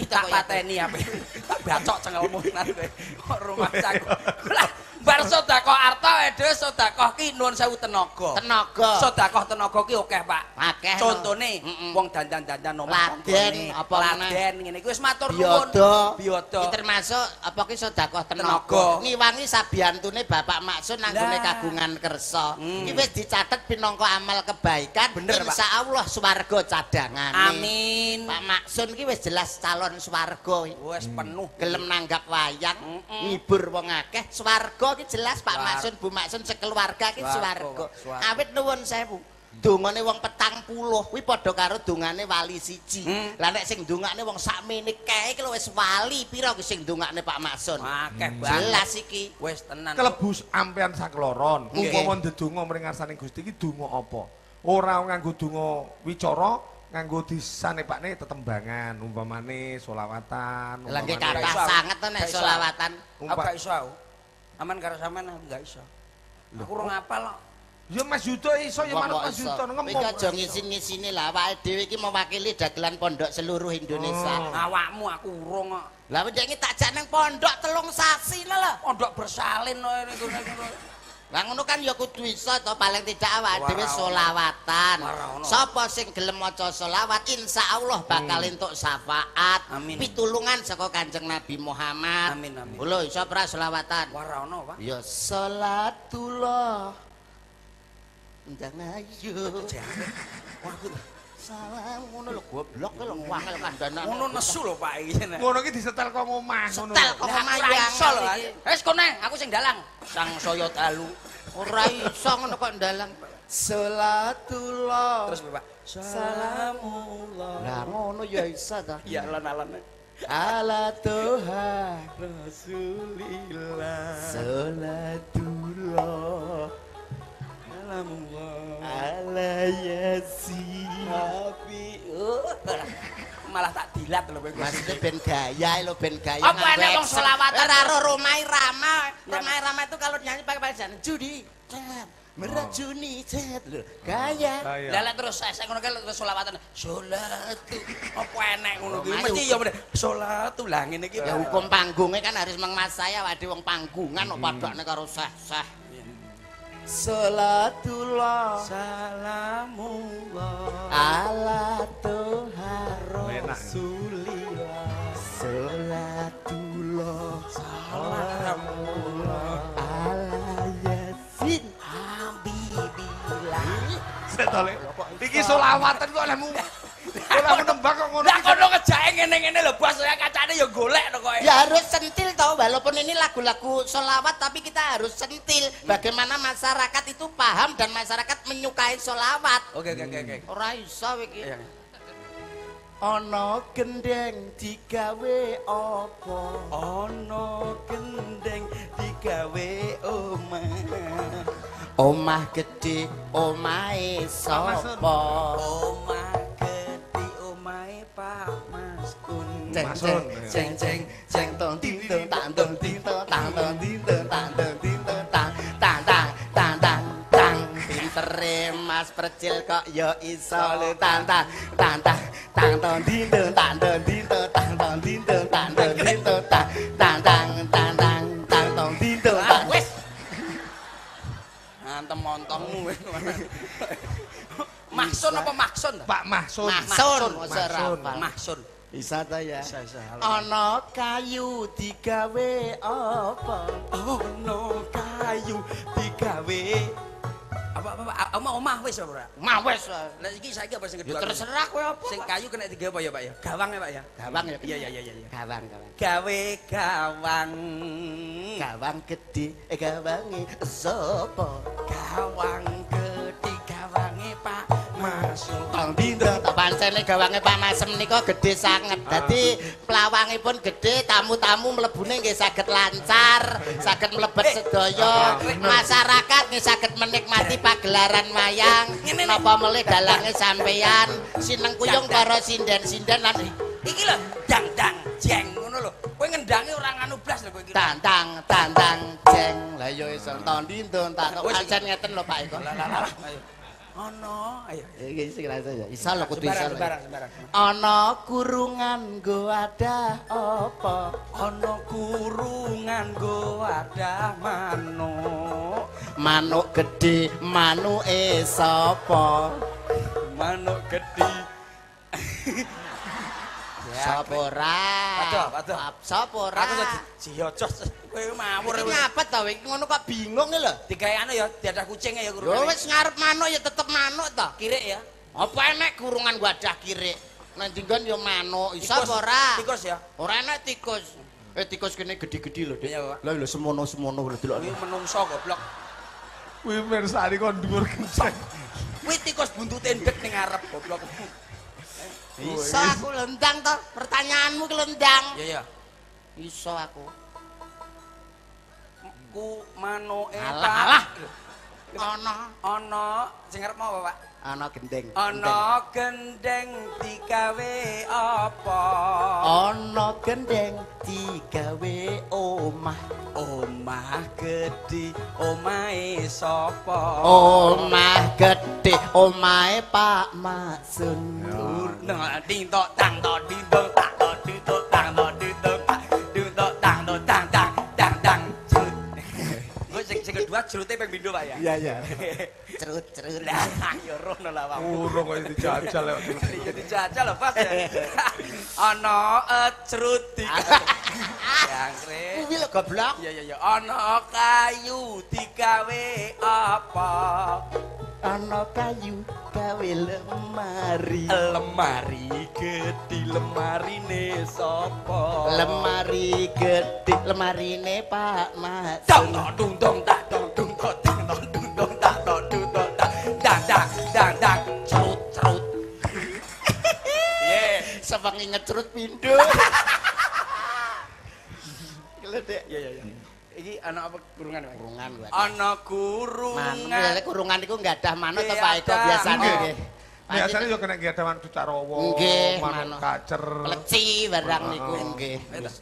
Tak pateni ape. Tak bacok cengelmu tenan kowe. Kok rumah saku. Lah bar sedekah arta dhewe sedekah ki nuwun sewu tenaga. Tenaga. Sedekah tenaga ki akeh, Pak. Akeh. Contone wong dandan-dandan omah laden apa laden ngene iki wis matur nuwun. Biyodo. Iki termasuk apa ki sedekah tenaga. Ngiwangi sabiyantune Bapak Maksun nanggone kagungan kersa. Iki wis dicatet pinangka amal kebaikan. Insyaallah swarga cadangane. Amin. Pak Maksun ki wis jelas calon swarga. Wis penuh. Gelem nanggap wayang, ngibur wong akeh, swarga ki jelas Pak Maksun, Bu Maksun sekeluarga ki swarga. Awit nuwun sewu. Dongane wong 40 kuwi padha karo dongane wali siji. Lah nek sing ndongakne wong sakmene kae iki lho wis wali pira ki sing ndongakne Pak Maksun? Akeh banget. Jelas iki. Wis tenan. Kelebu ampean sakloron. Umpama ndedonga mring ngarsaning Gusti iki donga apa? Ora nganggo donga wicara, nganggo disanepakne tetembangan, umpamane selawatan. Lah nggih kathah sanget to nek selawatan. Aku gak iso aku. Aman karo sampean aku gak iso. Aku ora ngapal kok. Ya Mas Yudo iso ya manut Mas Yudo ngomong. Iki aja ngisin-ngisine lah awake dhewe iki mewakili dagelan pondok seluruh Indonesia. Awakmu aku urung kok. Lah wingi tak jak nang pondok 3 sasi lho. Pondok bersalin niku. Lah ngono kan ya kudu iso to paling tidak awake dhewe selawatan. Sapa sing gelem maca selawat insyaallah bakal entuk syafaat, pitulungan saka Kanjeng Nabi Muhammad. Amin amin. Lho iso ora selawatan? Ora ono, Pak. Ya salatullah. Ndang ayo. Salam ngono lho goblok lho wangel kandhanan. Ngono nesu lho Pak iki. Ngono iki disetel kok ngomah ngono. Setel kok ngomah ya iso lho. Wis kono aku sing dalang. Sang saya dalu. Ora iso ngono kok ndalang. Salatullah. Terus Pak. Salamullah. Lah ngono ya iso ta. Iya alon-alon. Ala Tuhan Rasulillah. Salatullah. Ala Yasin. Habi. Malah tak dilat lho kowe. Maksudnya ben gaya lho ben gaya. Apa enek wong selawatan ora ro Romai Rama. Romai Rama itu kalau nyanyi pakai bahasa judi. Meracuni cet lho gaya. Lah lek terus sek ngono kae terus selawatan. Salatu. Apa enek ngono kuwi? Mesti ya bener. Salatu lah ngene iki. Ya hukum panggungnya kan harus menguasai awake wong panggungan kok padakne karo seh-seh. Salatullah salamullah ala Tuhan Rasulillah. Salatullah salamullah ala Yasin habibillah. Setole iki selawatan kok olehmu olehmu nembak kok ngono. Lah kono ngejake ngene-ngene lho bos ya kacane ya golek to kowe. Ya harus sentil toh walaupun ini lagu-lagu selawat tapi kita harus sentil bagaimana masyarakat itu paham dan masyarakat menyukai selawat. Oke oke oke. Ora iso iki. Ana gendeng digawe apa? Ana gendeng digawe omah. Omah gedhe omahe sapa? Omah gedhe omahe Pak Maskun. Ceng ceng ceng ceng tong ting tong tang tong ting tong tang tong ting tong tang tong ting tong tang tang tang tang tang tang. Pintere Mas Percil kok ya iso lho tang tang tang tang tang tong ting tong tang tong ting tong tang tong ting tong tang tong ting tong tang tang tang tang tang tang tong ting tong tang. Wis. Ngantem montongmu wis. Mahsun apa Maksun? Pak Mahsun. Mahsun. Mahsun. Bisa ta ya? Bisa, bisa. Ana kayu digawe apa? Ana kayu digawe apa apa omah wis ora? Omah wis. Lah iki saiki apa sing kedua? Ya terserah kowe apa. Sing kayu kena digawe apa ya, Pak ya? Gawang ya, Pak ya? Gawang ya. Iya iya iya iya. Gawang, gawang. Gawe gawang. Gawang gedhe gawange sapa? Gawang gedhe gawange Pak Masum. Tong dindeng tak pancene gawange Pak Masem nika gedhe sanget. Dadi plawangipun gedhe, tamu-tamu mlebune nggih saged lancar, saged mlebet sedaya. Masyarakat nggih saged menikmati pagelaran wayang. Napa melih dalange sampeyan sinengkuyung para sinden-sinden lan iki lho dang-dang jeng ngono lho. Kowe ngendangi ora nganu blas lho kowe iki. Tantang tantang jeng. Lah ya iso tong dindeng tak pancen ngeten lho Pak Eko. Lah lah lah. Ana, ayo. Iki sing rasa ya. Iso lho kudu iso. Sembarang, sembarang, sembarang. Ana kurungan nggo wadah apa? Ana kurungan nggo wadah manuk. Manuk gedhe, manuke sapa? Manuk gedhe. Sapa ora? Waduh, waduh. Sapa ora? Aku jiocos kowe mawur. Iki ngapet to iki ngono kok bingung lho. Digawe anu ya, diadah kucing ya Lho kurungane. wis ngarep manuk ya tetep manuk to. Kirik ya. Apa enek kurungan wadah kirik? Nang dinggon ya manuk, iso apa ora? Tikus ya. Ora enek tikus. Eh tikus kene gedhe-gedhe lho, Dik. Iya, Pak. Lah lho semono-semono lho delok. Kuwi menungso goblok. Kuwi mirsani kon dhuwur kenceng. Kuwi tikus buntute ndek ning ngarep goblok. Iso aku lendang to, pertanyaanmu ki lendang. Iya ya. Iso aku. Ku manuke Alah, alah. Ana Ana sing arep mau apa, Pak? Ana gendeng. Ana gendeng digawe apa? Ana gendeng digawe omah. Omah gedhe, omahe sapa? Omah gedhe, omahe Pak Maksun. Nang ding tok tang tok ding tok tak tok ding tok tang tok ding tok tak ding tok tang tok tang tang tang tang jerut. Engko sing sing kedua jerute ping pindho Pak ya. Iya, iya. Cerut cerut. Lah ya rono lah Pak. Urung kok dijajal lewat. Ya dijajal lho Pas ya. Ana cerut digawe. Jangkrik. Kuwi lho goblok. Ya ya ya ana kayu digawe apa? Ana kayu gawe lemari. Lemari gedhi lemarine sapa? Lemari gedhe, lemarine Pak Dong Maksun. dong dung dong tak dong dung dong dang dong dung dong tak dong dung dong tak dang dang dang dang cerut cerut. Ye. Sewengi ngecerut pindho. Iki lho, Dik. Ya ya ya. Iki ana apa kurungan, Pak? Kurungan kuwi. Ana kurungan. Manuk, kurungan iku nggadah manuk to Pak Eko Nggih, biasane ada. nggih. Biasane yo kena nggadah manuk carawa, Nggih, manuk manuk. kacer. Pleci barang niku nggih. Wis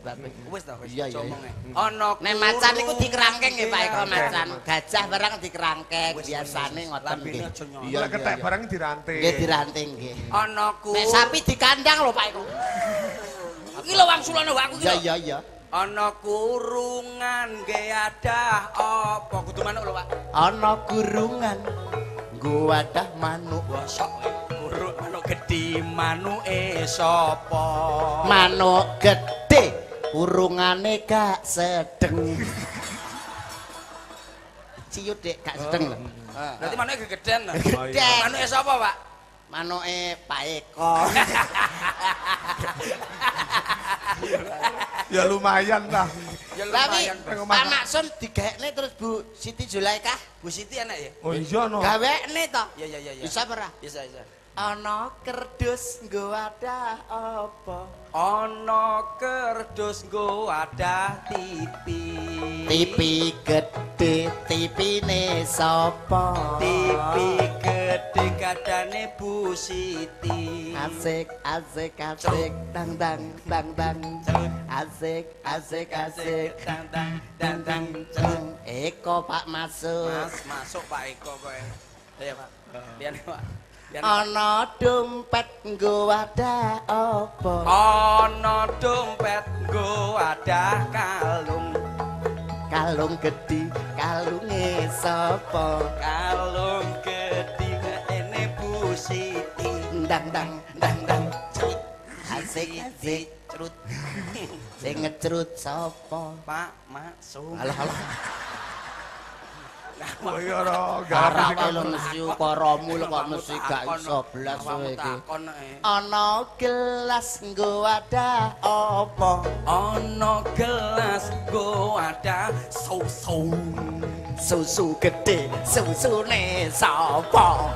Wis ta wis Iya, iya, omonge. Ana Nek macan niku dikerangkeng nggih Pak Eko Iya. macan. Gajah barang dikerangkeng Wis, wis, biasane wis. ngoten Lambene nggih. aja nyolong. Iya Lek ketek iya. barang diranting. Nggih diranting nggih. Ana ku. Nek sapi dikandang lho Pak Eko. Iki lho wangsulane aku iki Iya lho. iya iya. Ana kurungan nggih adah apa kudu manuk lho Pak. Ana kurungan nggo wadah manuk. Bosok kowe. Kurung manuk gedhi manuke sapa? Manuk gedhe kurungane gak sedeng. Ciut Dik, gak sedeng lho. Berarti manuke gegeden lho. Gedhe. Manuke sapa, Pak? Manuke Pak Eko. Ya lumayan lah. Ya Tapi lumayan. Pak Maksun digawekne terus Bu Siti Zulaikah. Bu Siti enak ya? Oh iya no. Gawekne to. Iya iya iya iya. Bisa ora? Bisa bisa. Ana kerdus nggo wadah apa? Ana kerdus nggo wadah TV. TV gedhe, TV-ne sapa? TV gedhe gadane Bu Siti. Asik, asik, asik, tang tang tang tang. Asik, asik, asik, Tang tang tang tang cerut. Eko Pak masuk. Mas masuk Pak Eko kowe. Iya Pak. Liyane Pak. Liyane. Ana dompet nggo wadah apa? Ana dompet nggo wadah kalung. Kalung gedhi, kalunge sapa? Kalung gedhi ene Bu Siti. Ndang ndang ndang ndang. Cerut. Asik asik Cerut. Sing ngecrut sapa? Pak masuk. Alah alah. Oh iya ora garap Parah sing lho mesti ukaramu lho kok mesti gak iso blas kowe iki. Ana gelas nggo wadah apa? Ana gelas nggo wadah susu. Susu gedhe, susune sapa?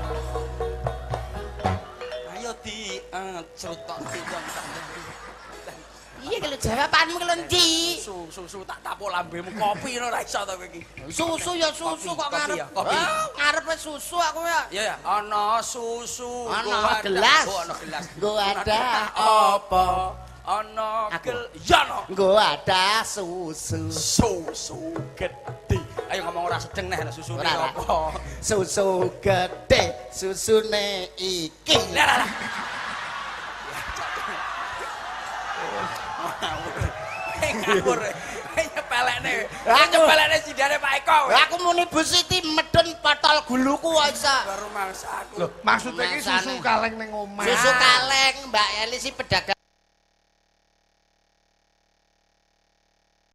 Ayo di cerut tok dong. Iya kalau jawabanmu kalau endi? Susu susu tak tapuk lambemu kopi ngono ora iso to kowe iki. Susu ya susu kok Kopi ngarep. ya, kopi. Ah, ngarepe susu aku ya. Iya ya, ana susu, Ana nggo wadah. gelas. Oh, ana gelas. Nggo wadah apa? Ana Aku. gel. Ya no. Nggo wadah susu. Susu gedhe. Ayo ngomong ora sedeng neh ana susune Ora, ora. apa? Susu gedhe, Susune iki. Lah lah lah. Ngawur. Ngawur. Nyepelekne. Nyepelekne sidane Pak Eko. Aku muni Bu Siti medun potol guluku kok iso. Baru mangsa aku. Lho, maksudnya iki susu Mangsane. kaleng ning omah. Susu kaleng Mbak Eli si pedagang.